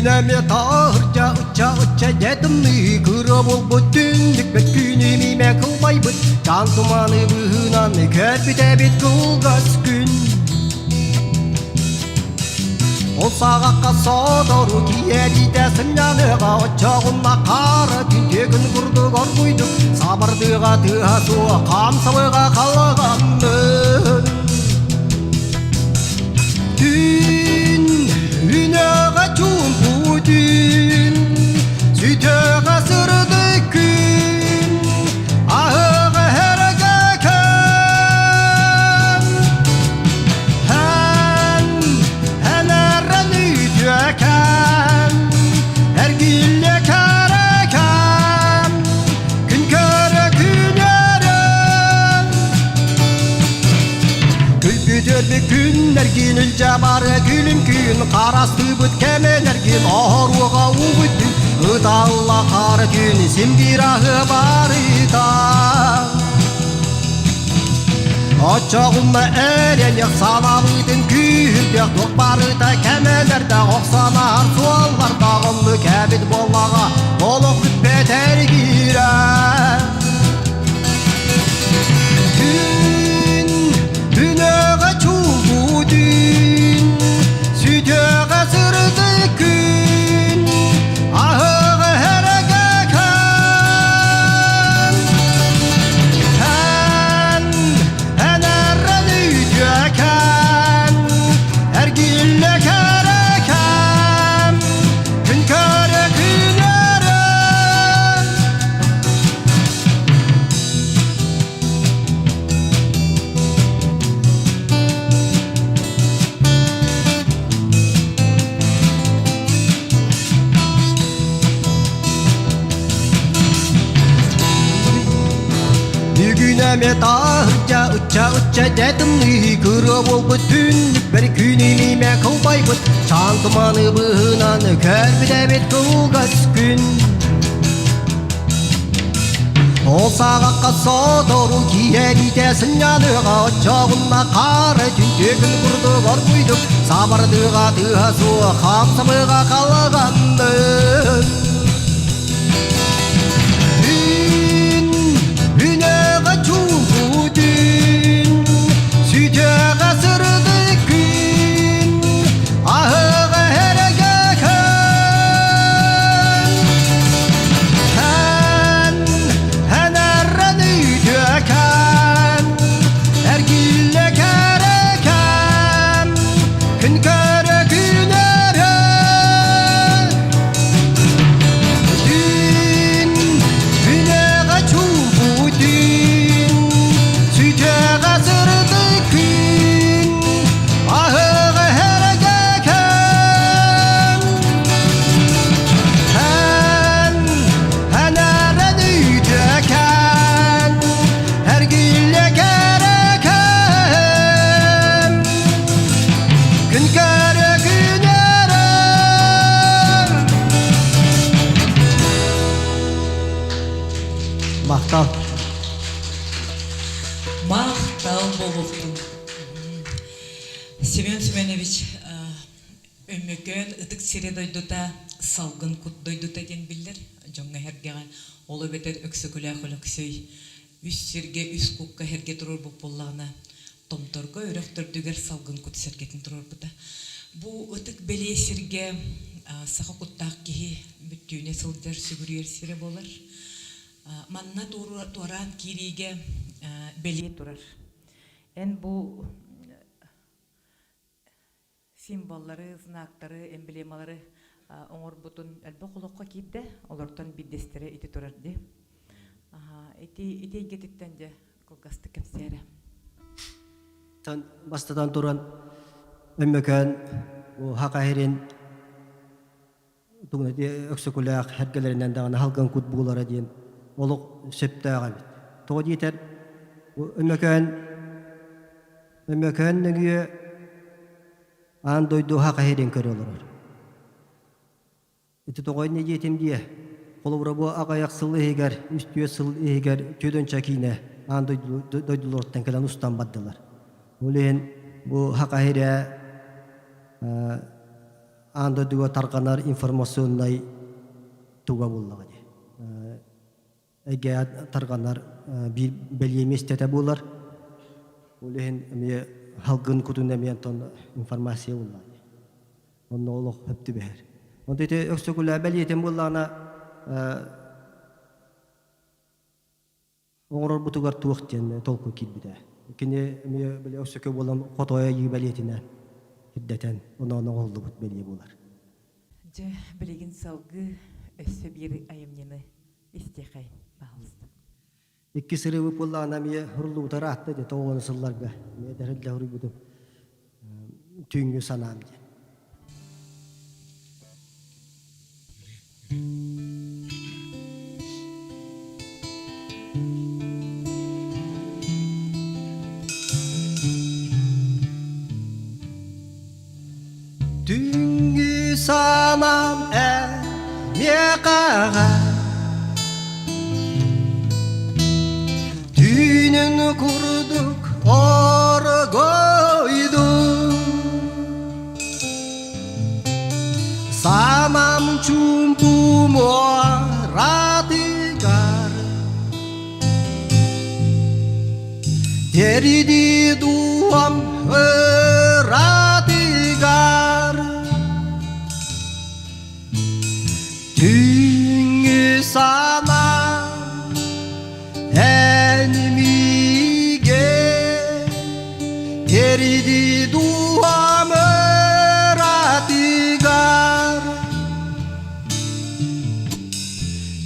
Бүгүн эмиэ таһырдьа ычча-ычча дьэ тымныы кыра буолбут түннүкпэт күнү миимэ кылбайбыт чаан туманы быыһынан көрбүт эбит кылгас күн. Ол саҕахха сотору киэһэтиитэ сынньаныаҕа оччоҕуна хаара түнтүөгүн курдук оргуйдук сабардыаҕа тыаһа суох хаамсабыга халаҕаннын. Түүн үнэҕэ чуумпу түүн, сүтөҕө сырдык күн, аһыҕа эргэ кэм. Эн, эн эрэн үтүөкэн, эргиллэ кэрэкэм, күн көрө күн эрэн. Күлбүт күннэргин илдьэ бары күлүм күн харастыыбыт кэмэлэргин оһоруоҕа уубут ыталла хара түүн симбир аһы барыта Оччоҕуна эрэниэх санаабытын күүһүрдүөх туох барыта кэмэлэрдэ охсонар суоллардаах оннук эбит буоллаҕа олох бүппэт эргиирэ Түүн, түнэҕэ чуумпу түүн, сүтүөҕэ сырдык күн, аһыҕа эрэгэ кэм. Эн, эн эрэн үтүөкэн, эргиллэ кэрэкэм, күн көрө күн эрэн. Бүгүн эмэ таһырдьа ычча-ычча дьэ тымныы кырыа буолбут түннүкпэр күнүн имэ кылбайбыт чаан туманы быһынан көрбүт эбит кылгас күн Ол саҕахха сотору киэһэлиитэ сынньаныаҕа оччоҕуна хаара түнтүөгүн курдук оргуйдук сабардыаҕа тыаһа суох хаамсамыаҕа халаҕаннын. Түүн, үнэҕэ чуумпу түүн, сүтүөҕэ сырдык күн, аһыҕа эрэгэ күн. Эн, эн эрэн үтүөкэн, эргиллэ кэрэкэм, күн көрө күн өрө. Түүн, күнэҕэ чуумпу түүн, сүтүөҕэ сырдык күн, аһыҕа эргэ кэм. Эн, эн эрэн үтүөкэн, эргиллэ кэрэкэм, күн көрө күн эрэн. Махтал. Махтал буолуохтун. Семен Семенович Өймөкөөн ытык сирэ дойдута салгын кут дойдута диэн биллэр дьоҥҥо эһэргэҕэ. Ол эбэтэр Өксөкүлээх Өлөксөй үс сиргэ үс кукка эһэргэ туруорбут буоллаҕына, Томторго үрэх төрдүгэр салгын кут сэргэтин туруорбута. Бу ытык бэлиэ сиргэ саха куттаах киһи бүттүүнэ сылдьар сүгүрүйэр сирэ буолар. Манна туораан киириигэ бэлиэ турар. Эн бу символлары, знактары, эмблемалары оҥорбутун элбэх олоххо киирдэ. Олортон биирдэстэрэ ити турар дии. Ити ити эйгэтиттэн дьэ кылгастык кэпсээрэ. Бастатан туран Өймөкөөн Саха сирин Өксөкүлээх эргэлэринэн даҕаны халгын кут буолара диэн олох сөптөөх эбит. Тоҕо диэтэр Өймөкөөн Өймөкөөн нөҥүө аан дойду Саха сирин көрө олорор. Ити тоҕо инньэ диэтим диэ. Холобура бу аҕыйах сыл иһигэр, үс-түөрт сыл иһигэр түөдөнчө киинэ аан дойдуларыттан кэлэн устан бардылар. Ол иһин бу Саха сирэ. Аан дойдуга тарҕанар информационнай туга буоллаҕа дии. Эйгэ тарҕанар биир бэлиэ миэстэтэ буолар. Ол иһин эмиэ халгын кутун эмиэ онтон информация буоллаҕа дии. Онно олох сөп түбэһэр. Онто ити Өксөкүлээ бэлиэтин буоллаҕына оҥорорбутугар туох диэн толкуй киирбитэ. Кини эмиэ били өксөкү буолан хотойо айыы бэлиэтинэн ирдэтэн оноон оҥоһуллубут бэлиэ буолар. Дьэ, билигин салгыы өссө биир айымньыны истиэхэйин, пожалуйста. Икки сырыыбыт буоллаҕына эмиэ суруллубута ыраатта дии тоҕуону сылларга эмиэ тэриллэ суруйбутум түүҥҥү санаам диэн. Түүҥҥү санаам миэхэҕэ Түүнүн курдук оргойду Санам чуумпу муоратыгар Териди дуам ыратыгар Түүҥҥү санаам эн миигин Териди дуам ыратыгар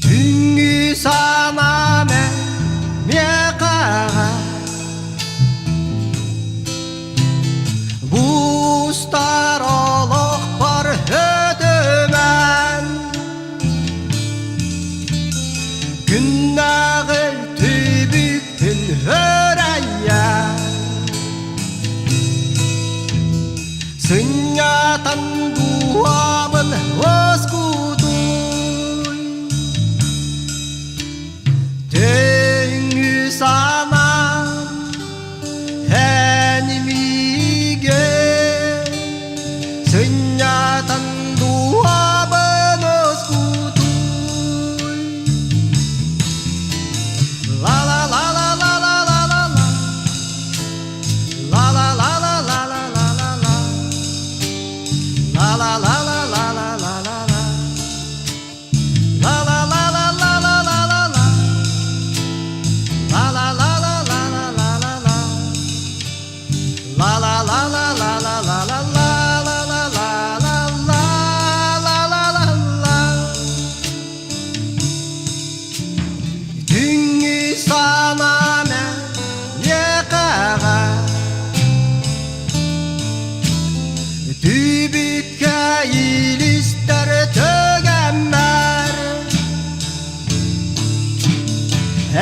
Түүҥҥү санаам эн миэхэҕэ Бустар олохпор өтүмэн Күннээҕи түбүктүн өрөйөн Сынньатан дууһабын уоскутуй Түҥҥү санаам эн миигин Сынньатан дууһабын уоскутуй Ла ла ла ла ла ла ла ла ла La la la la la la la la la La la la la la la la la la La la la la la la la la la La la la la la la la la la La la la la la la la la la la la la la la la la la la Түүҥҥү санаам миэхэҕэ Түбүккэ илистэр түгэммэр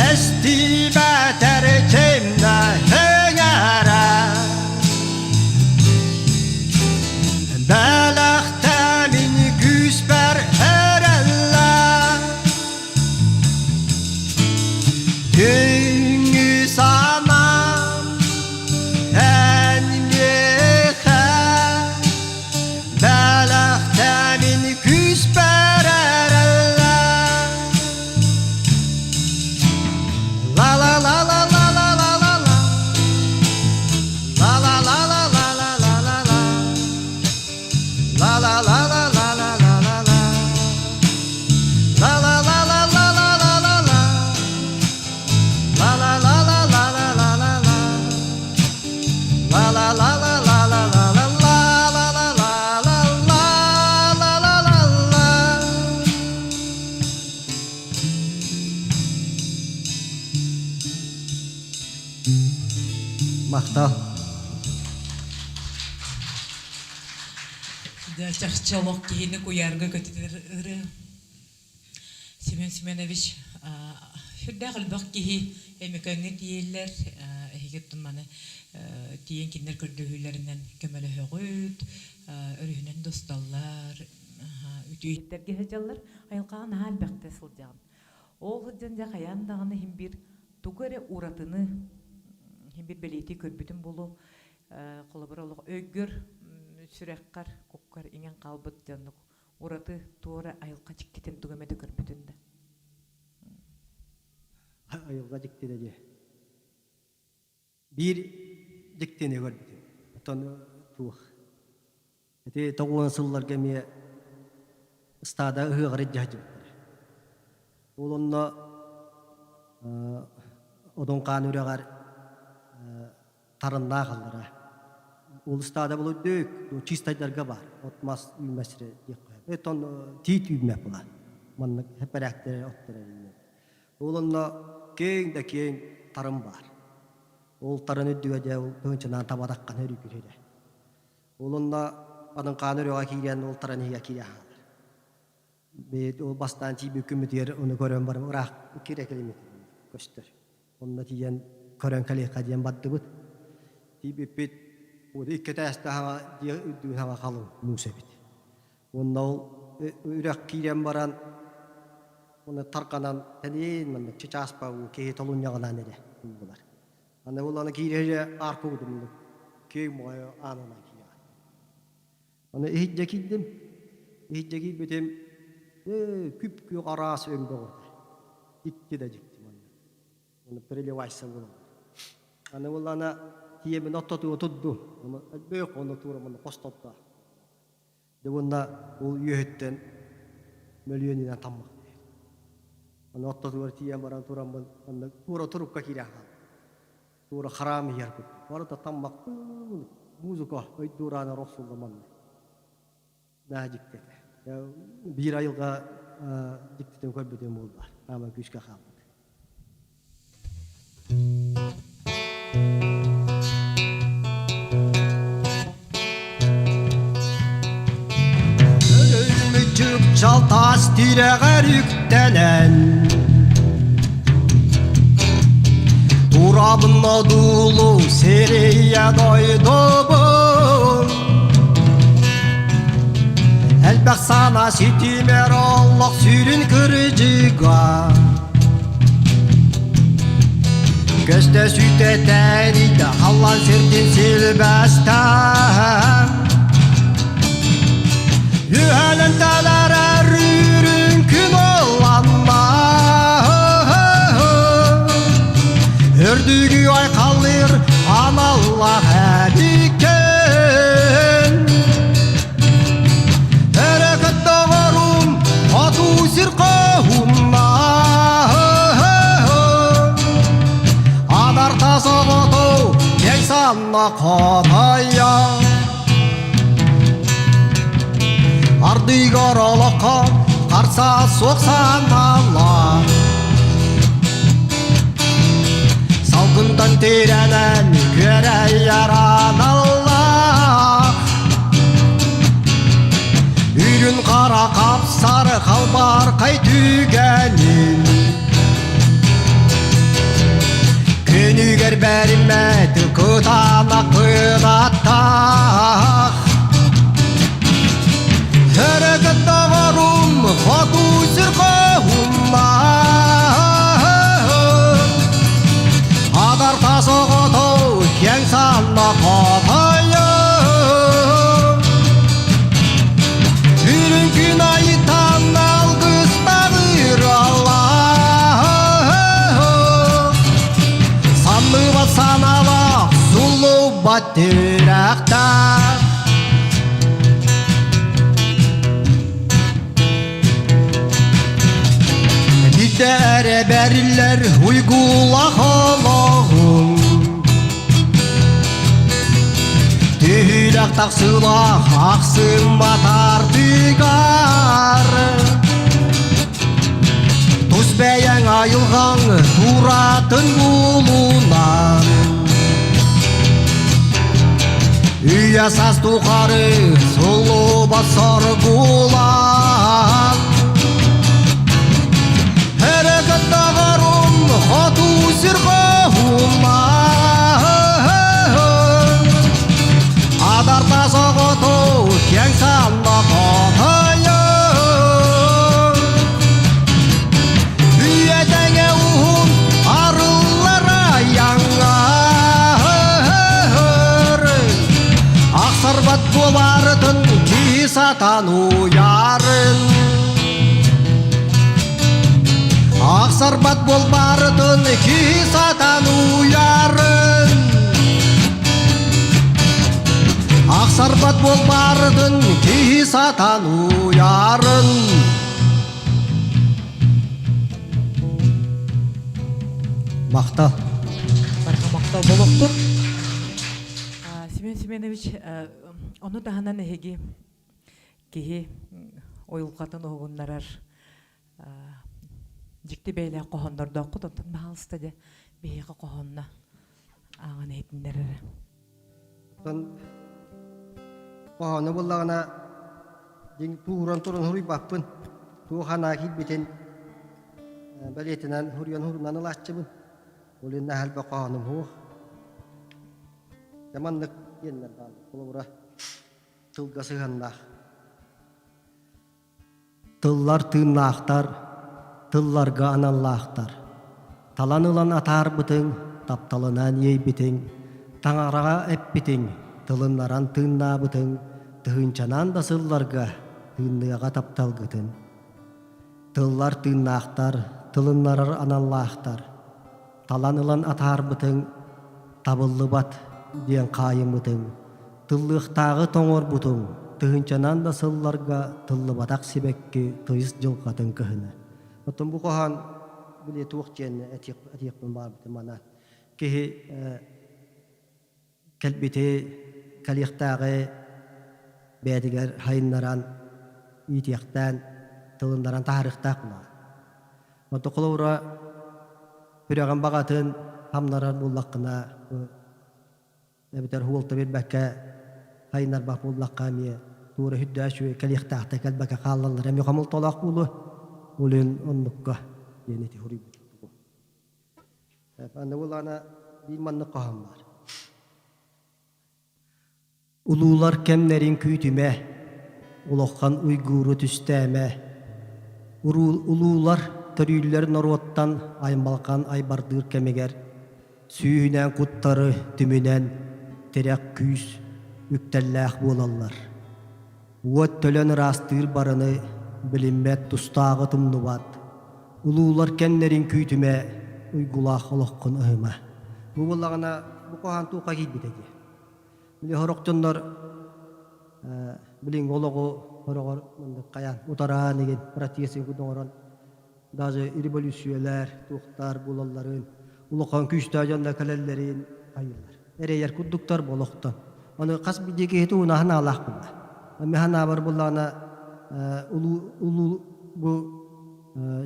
Эстибэтэр кимнэ эҥээрэ Бэлэхтэмин күүспэр эрэллэ Түүҥҥү санаам эн миэхэ Бэлэхтэмин күүспэр эрэллэ La la la la la la la la la La la la la la la la la la La la la la la la la la la La la la la la la la la la La la la la la la la la la La la la la la la la la la la la la la la la la la Махтал. Дьэ, чахчы олох киһини куйаарга көтүтэр ырыа. Семен Семенович, сүрдээх элбэх киһи Өймөкөөҥҥө тиийэллэр. Эһиги оттон маны тиийэн кинилэр көрдөһүүлэринэн көмөлөһөҕүт, өрүһүнэн да усталлар, үтүө сылдьаллар. Айылҕаҕа наһаа элбэхтэ сылдьаҕын. Ол сылдьан дьэ хайаан даҕаны иһин биир тугу эрэ уратыны иһин биир бэлиэтии көрбүтүм буолуо. Холобура олох өйгөр Сүрэххэр, куккар иҥэн хаалбыт дьоннук ураты туора айылҕа дьиктитин тугу эмэ да көрбүтүн да? Айылҕа дьиктитэ диэ. Биир дьиктини көрбүтүм. Оттон туох Ити 90 сылларга эмиэ ыстаада ыһыаҕар илдьэ сылдьыбыттара. Ол онно Одун Хаан үрэҕэр тарыннаах аллара. Ол ыстаада был үрдүк, чистайдарга баар. От-мас үүммэт сирэ диэххэ сөп. Оттон тиит үүммэт була. Маннык сэппэрээктэр оттор үүммэт. Ол онно киэҥ да киэҥ тарын баар. Ол тарын үрдүгэ дьэ ол тыһыынчанаан табатаххына өрүкүрүрэ. Ол онно Аныҥхааны өрөҕө киирэн ол таран иһигэ киирэ хаалар. Бэйэт ол бастаан тиийбит күммүтүгэр ону көрөн баран ыраах киирэ километр көстөр. Онно тиийэн көрөн кэлиэххэ диэн бардыбыт. Тиийбиппит икки этээстээх хаҥа дьиэ үрдүгүн хаҥа халыҥ муус эбит. Уонна ол үрэх киирэн баран уонна тарҕанан тэниин маннык чычааспа уу киһи толунньаҕынан эрэ булар. Аны ол аны киирэ аарка угутуммут киэҥ моойо аанынан киирэҕин. Аны иһирдьэ киирдим. Иһирдьэ киирбитим күп-күөх араас өҥ бөҕөтө. Дьикти да дьикти манна. Уонна переливайся буолаллар. Аны буоллаҕына тиийэммин оттотуга турдум. Ону элбэх онно туора манна хостопто. Дьэ уонна ол үөһүттэн мөлүйүөнүнэн таммах түһэр. Аны ортотугар тиийэн баран тураммын онно туора турукка киирэн хааллым. Туора хараам иһэр курдук. Барыта таммах музыка өйдуураанар охсулла манна. Наһаа дьикти этэ. Биир айылҕа дьиктитин көрбүтүм буолбар. Аама күүскэ хаалбыт. Өлмүчүк таас тирэҕэр үктэнэн Турабын одуулу сирийэ дойдубун Элбэх санаа ситимэр олох сүрүн кырдьыга Көстө сүтэ тэнийдэ халлаан сирдин силбэстэн Үһэлэн таларар үрүҥ күн оланна Үрдүгү айхаллыыр аналлаах эбиккин Өрөкөт доҕорум хоту сир хоһунна Адарта соҕоту киэҥ санна хотойо Ардыгар олоххо харса суох санаалар Салгынтан тирэнэн күөрэйэр аналлаах Үрүн хара хапсар халбархай түгэнин Күнүгэр бэриммэт кытаанах кынаттаах Өрөкөт доҕорум хоту сир хоһумма Адарта соҕотоу киэҥ санна хотойо Үрүҥ күн айытан алгыстаҕыр Аллах Санныбат санаалаах суллубат тирэхтээх Биирдэ эрэ бэриллэр уйгулаах олоҕум Түһүүлэх тахсыылаах ахсым батардыгар Тус бэйэҥ айылҕаҥ тууратын булунан Үйэ саас тухары сулуба соргулан Эрэ доҕорум хоту сир хоһума Адарта соҕоту киэҥ санна хотойо Үйэтэҥэ уһун арыллар айаҥҥар Ахсарбат буолар. сатан уйарын. Ахсарбат буолбарытын киһи сатан уйарын. Ахсарбат буолбарытын киһи сатан уйарын. Махтал. Барҕа махтал болуохтун. Семен Семенович, ону таһынан эһиги киһи уйулҕатын уһугуннарар дьикти бэйэлээх хоһооннордооххут, онтон баһаалыста дьэ биһиэхэ хоһоонно ааҕан иһитиннэр эрэ. Оттон хоһоону буллаҕына дьиҥ тууран туран суруйбаппын. Туох анаа киирбитин бэлиэтинэн суруйан сурунан ылааччыбын. Ол иннэ элбэх хоһоонум суох. Дьэ маннык диэннэр бааллар. Холобура, тылга сыһыаннаах. Тыллар тыыннаахтар, тылларга аналлаахтар. Талан ылан атаарбытыҥ, тапталынан иэйбитиҥ, таҥараҕа эппитиҥ, тылыннаран тыыннаабытыҥ, тыһыынчанан да сылларга тыынныаҕа тапталгытын. Тыллар тыыннаахтар, тылыннарар аналлаахтар. Талан ылан атаарбытыҥ табыллыбат диэн хаайыммытыҥ, тыллыахтааҕы тоҥорбутуҥ, тыһыынчанан да сылларга тыллыбатах сибэкки тыйыс дьылҕатын кыһына. Оттон бу хоһоон били туох диэн этиэхпин баҕарбытым манан киһи кэлбити кэлиэхтээҕи бэйэтигэр хайыннаран иитиэхтээн тылыннаран таһаарыахтаах буолар. Онтон холобура сүрэҕин баҕатын хамнарар буоллаххына эбэтэр уолта биэрбэккэ хайыннарбат буоллахха эмиэ туора үрдээх үчүгэй кэлиэхтээхтэр кэлбэккэ хааллаллар эмиэ хомолтолоох буолуо. Ол иһин оннукка диэн ити суруйбут. Аны булана биир маннык хоһоон баар. Улуулар кэмнэрин күүтүмэ, улахан уйгууру түстээмэ. Улуулар төрүүллэр норуоттан аймалҕан айбардыыр кэмигэр сүүһүнэн куттары түмүнэн тирэх күүс үктэллээх буолаллар. Уот төлөн ыраастыыр барыны билиммэт тустааҕы тумнубат. Улуулар кэмнэрин күүтүмэ, уйгулаах олоххун ыһыма. Бу буоллаҕына, бу хоһоон туохха киирбитэ дии. Били сорох дьоннор билиҥҥи олоҕу сороҕор маннык хайаан утараан игин протест оҥорон даже революциялар туохтар буолалларын улахан күүстээх дьоннор кэлэллэрин хайыыллар. Эрэйэр курдуктар бу олохтон. Аны хас биирдии киһи туһуна санаалаах буолла. Мин санаабар буоллаҕына улуу улуу бу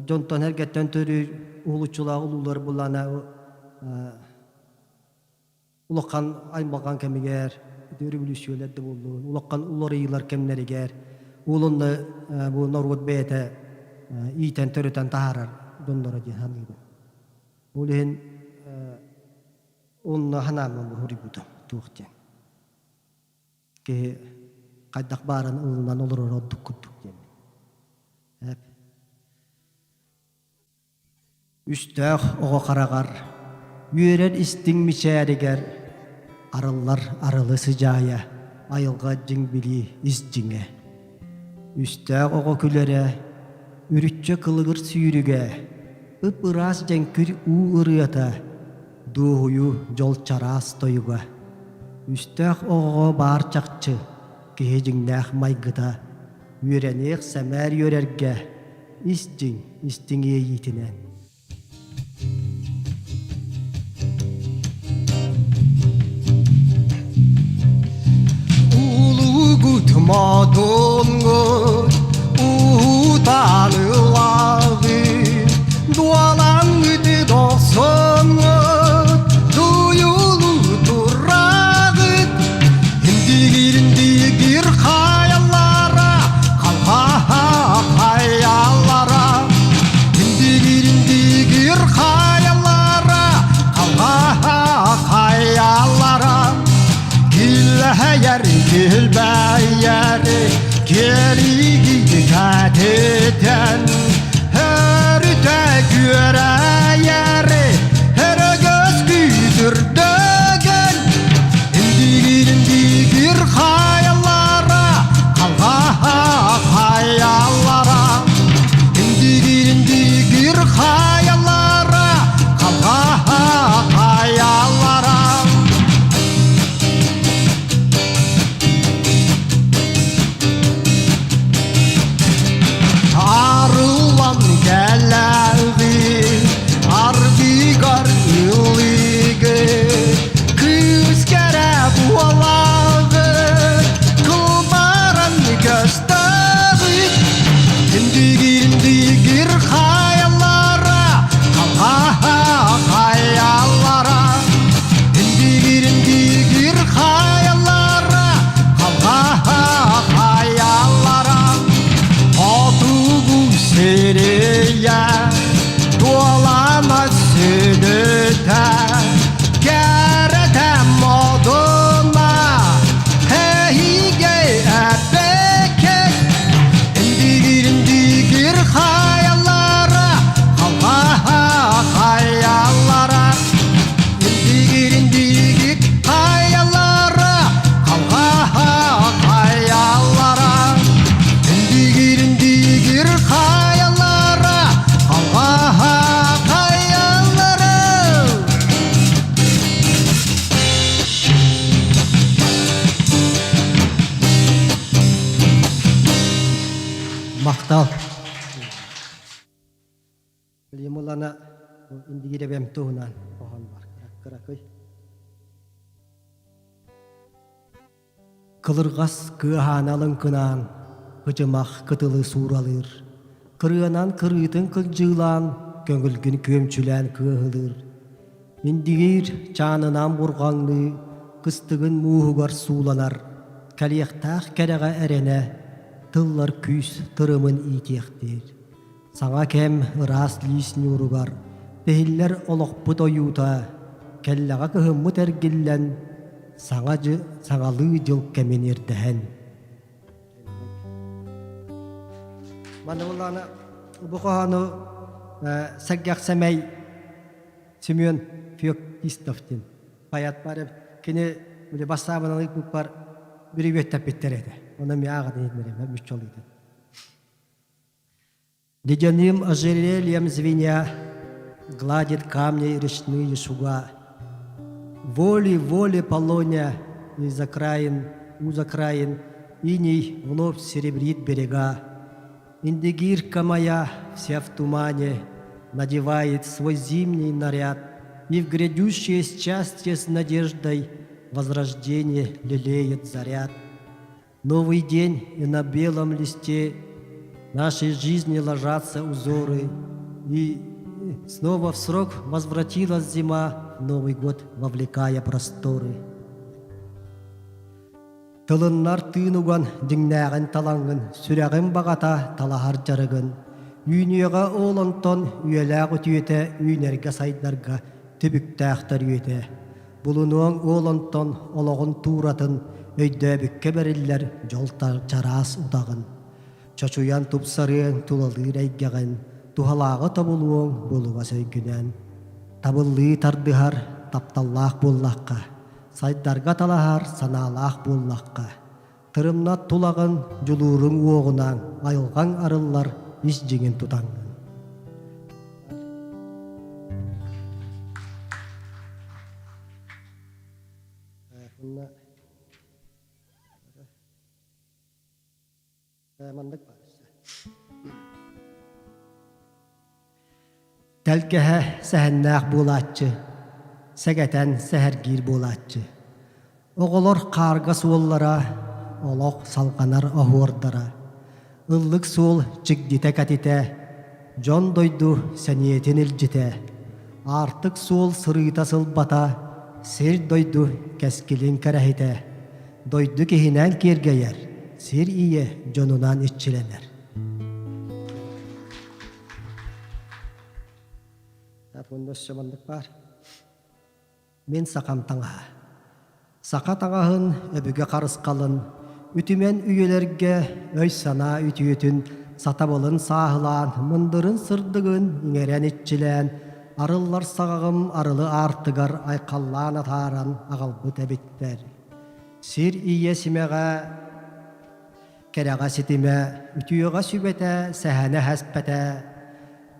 дьонтон эргэттэн төрүүр уһулуччулаах улуулар буоллаҕына улахан аймалҕан кэмигэр революциялар да буоллун улахан уларыйыылар кэмнэригэр уол онно бу норуот бэйэтэ иитэн төрөтөн таһаарар дьонноро диэн саныыбын. Ол иһин онно санааммын суруйбутум туох диэн. Киһи хайдах баарын ылынан олорор ордук курдук диэн. Үстээх оҕо хараҕар, үөрэр истиҥ мичээригэр арыллар арылы сыдьаайа, айылҕа дьиҥ билии ис дьиҥэ. Үстээх оҕо күлэрэ, үрүччэ кылыгыр сүүрүгэ, ып-ыраас дьэҥкир уу ырыата, дуоһуйуу дьол чараас тойуга. Үстээх оҕоҕо баар чахчы, киһи дьиҥнээх майгыта, үөрэниэх сэмээр үөрэргэ, ис дьиҥ истиҥ иэйиитинэн. Улугут модунгут утаанылаҕы дуолаҥыты дохсоҥҥут дуйулу турагыт индигир-индигир хайалара халха хайалара Индигир-индигир хайалара халха хайалара Киллэһэйэр килбэйэр киэлиги кэтитэн Өрүтэ күөрэйэр өрөгөс күүтүрдөгөн Индигир-индигир хайалара халха. Сыыйа Туолама сүдүтэ Кэрэтэ модуна Эһиги эппиккит Индигир индигир хайалара Халҕаһа хайалара Индигир индигир хайалара Халҕаһа хайалара Индигир индигир хайалара Халҕаһа хайалара Махтал. Билим индигир эбэм туһунан хоһоон бар. Кыракый. Кылырҕас кыаһаана лыҥкынаан, кыдьымах кытылы сууралыыр, кырыанан кырыытын кылдьыылаан, көҥүлгүн күөмчүлээн кыаһылыыр. Индигиир чаанынан бурҕаҥныы, кыстыгын мууһугар сууланар, кэлиэхтээх кэрэҕэ эрэнэ, тыллар күүс тырымын иитиэхтиир. Саҥа кэм ыраас лиис ньууругар тиһиллэр олохпут ойуута, кэллэҕэ кыһыммыт эргиллэн, саҥа саҥалыы дьыл кэмин ирдэһэн. Манна буллаҕына бу хоһоону сэргэх сэмэй Семен Феоктистов диэн поэт бар эбит. Кини били бассаабынан ыыппыппар бүрүбүөттэппиттэр этэ. Онон мин ааҕатын иһитиннэриэм мүччү Ледяным ожерельем звеня гладит камни речные шуга. Воли, воли полоня из окраин, у закраин, иней вновь серебрит берега. Индигирка моя вся в тумане надевает свой зимний наряд и в грядущее счастье с надеждой возрождение лелеет заряд. Новый день, и на белом листе нашей жизни ложатся узоры, и снова в срок возвратилась зима, Новый год вовлекая просторы. Тылыннар тыын уган дьиҥнээҕин талаҥҥын, сүрэҕим баҕата талаһар дьарыгын, үүнүөҕэ ол онтон үйэлээх үтүөтэ үүнэргэ сайдарга түбүктээх төрүөтэ. Булунуоҥ уол онтон олоҕун тууратын өйдөөбүккэ бэриллэр дьол чараас утаҕын. Чочуйан тупсарыаҥ тулалыыр эйгэҕин, туһалааҕы тобулуоҥ булугас өйгүнэн. Табыллыы тардыһар тапталлаах буоллахха, сайдарга талаһар санаалаах буоллахха, тырымнат тулаҕын дьулууруҥ уоҕунан айылҕаҥ арыллар ис дьиҥин тутаҥҥын. Маннык баар Тэлгэһэ сэһэннээх буолааччы, сэгэтэн сэһэргиир буолааччы. Оҕолор хаарга суоллара, олох салҕанар оһуордара. Ыллык суол чигдитэ кэтитэ, дьон дойду сэниэтин илдьитэ. Аартык суол сырыыта сылбата, сир дойду кэскилин кэрэһитэ. Дойду киһинээн киэргэйэр, сир ийэ дьонунан иччилэнэр. Өссө маннык баар. Мин сахам таҥаһа. Саха таҥаһын өбүгэ харысхалын, үтүмэн үйэлэргэ өй-санаа үтүөтүн, сатабылын сааһылаан, мындырын сырдыгын иҥэрэн иччилээн, арыллар саҕаҕым арылы аартыгар айхаллаан атааран аҕалбыт эбиттэр. Сир ийэ симэҕэ Кэрэҕэ ситимэ, үтүөҕэ сүбэтэ, сэһэнэ эһэспэтэ.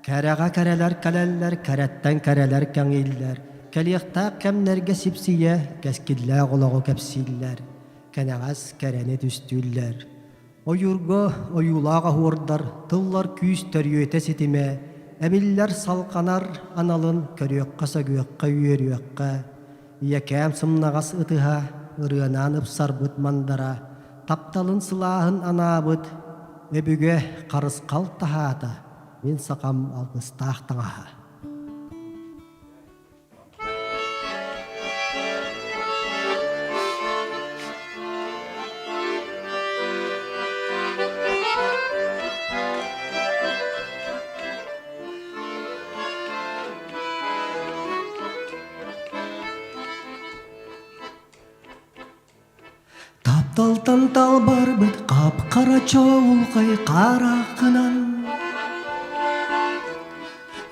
Кэрэҕэ кэрэлэр кэлэллэр, кэрэттэн кэрэлэр кэҥииллэр. Кэлиэхтээх кэмнэргэ сипсийэ, кэскиллээх олоҕу кэпсииллэр. Кэнэҕэс кэрэни түстүүллэр. Ойуурга ойуулаах оһуордар, тыллар күүс төрүөтэ ситимэ, эбиллэр салҕанар аналын көрүөххэ-сөгүөххэ үөрүөххэ. Ийэкээм сымнаҕас ытыһа, ырыанаан ыпсарбыт мандара, тапталын сылааһын анаабыт, өбүгэ харысхал таһаата, мин сахам алгыстаах таҥаһа. Тапталтан талбарбыт хап-хара чоулхай хараххынан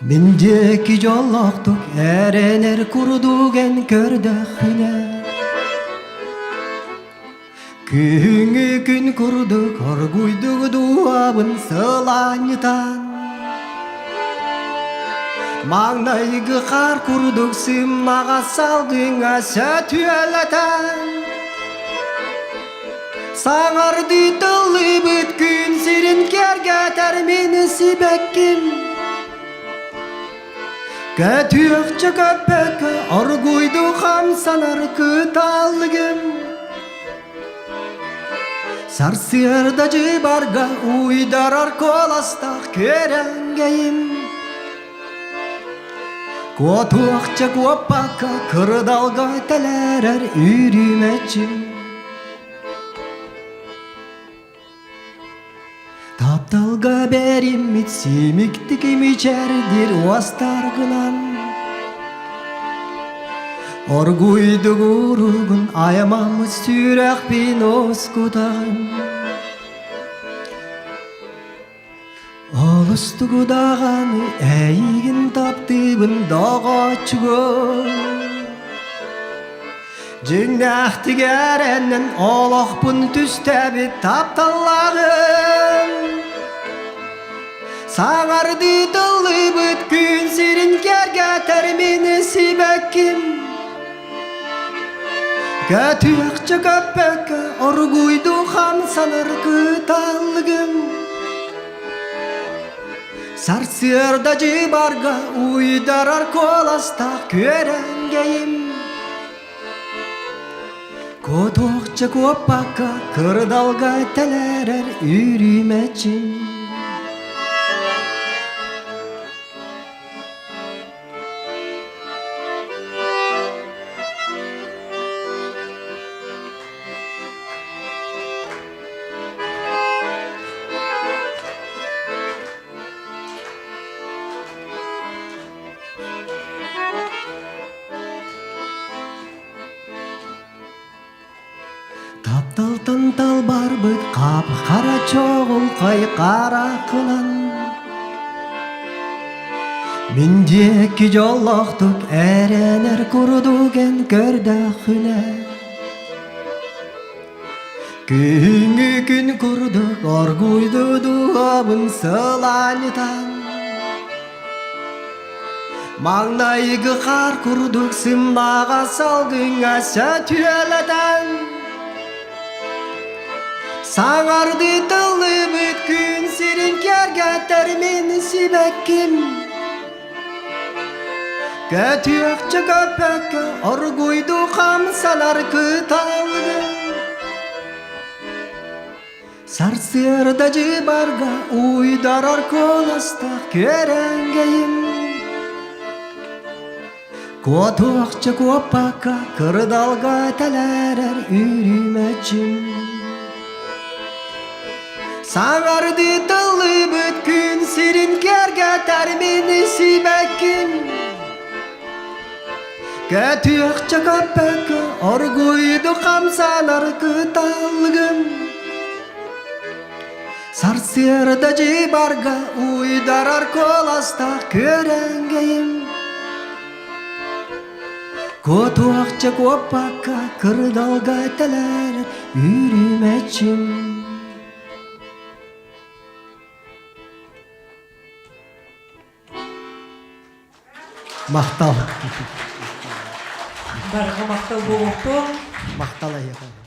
Мин диэки дьоллоохтук эрэнэр курдук эн көрдөххүнэ Күһүҥҥү күн курдук оргуйдук дууһабын сылаанньытан Маҥнайгы хаар курдук сымнаҕас салгыҥҥа сөтүөлэтэн Саҥардыы тыллыыбыт күн сирин киэргэтэр мин сибэкким Көтүөхчэ көппөккө оргуйду хамсанар кыталыгым Сарсыарда дьыбарга уйдарар куоластаах күөрэҥгэйим Куотуохча куоппакка кырдалга тэлээрэр үрүмэччим Тапталга бэриммит симиктик мичээрдир уостаргынан Оргуйдук уругун аймаммыт сүрэхпин оскутан Олустук даҕаны эйигин таптыыбын доҕоччугум Дьиҥнээхтик эрэнэн олохпун түстээбит тапталлааҕым Саҥардыы тыллыыбыт күн сирин киэргэтэр мин сибэкким Көтүөхчэ көппөккө оргуйду хамсанар кыталыгым Сарсыарда дьыбарга уйдарар куоластаах күөрэҥгэйим Куотуохча куоппакка кырдалга тэлээрэр үрүмэччим Тапталтан талбарбыт хап-хара чоҕулхай хараххынан Мин диэки дьоллоохтук эрэнэр курдук эн көрдөххүнэ Күһүҥҥү күн курдук оргуйду дууһабын сылаанньытан Маҥнайгы хаар курдук сымнаҕа салгыҥҥа сөтүөлэтэн Саҥардыы тыллыбыт күн сирин киэргэтэр мин сибэкким Көтүөхчэ көппөккө оргуйду хамсанар кыталыгым Сарсыарда дьыбарга уйдарар куоластаах күөрэҥгэйим Куотуохча куоппакка кырдалга тэлээрэр үрүмэччим Саҥардыы тыллыбыт күн сирин киэргэтэр мин сибэкким Көтүөхчэ көппөккө оргуйду хамсанар кыталыгым Сарсыарда дьыбарга уйдарар куоластаах күөрэҥгэйим Куотуохча куоппакка кырдалга тэлээр үрүмэччим Махтал. Барҕа махтал буолуохтун. Махтал эйиэхэ.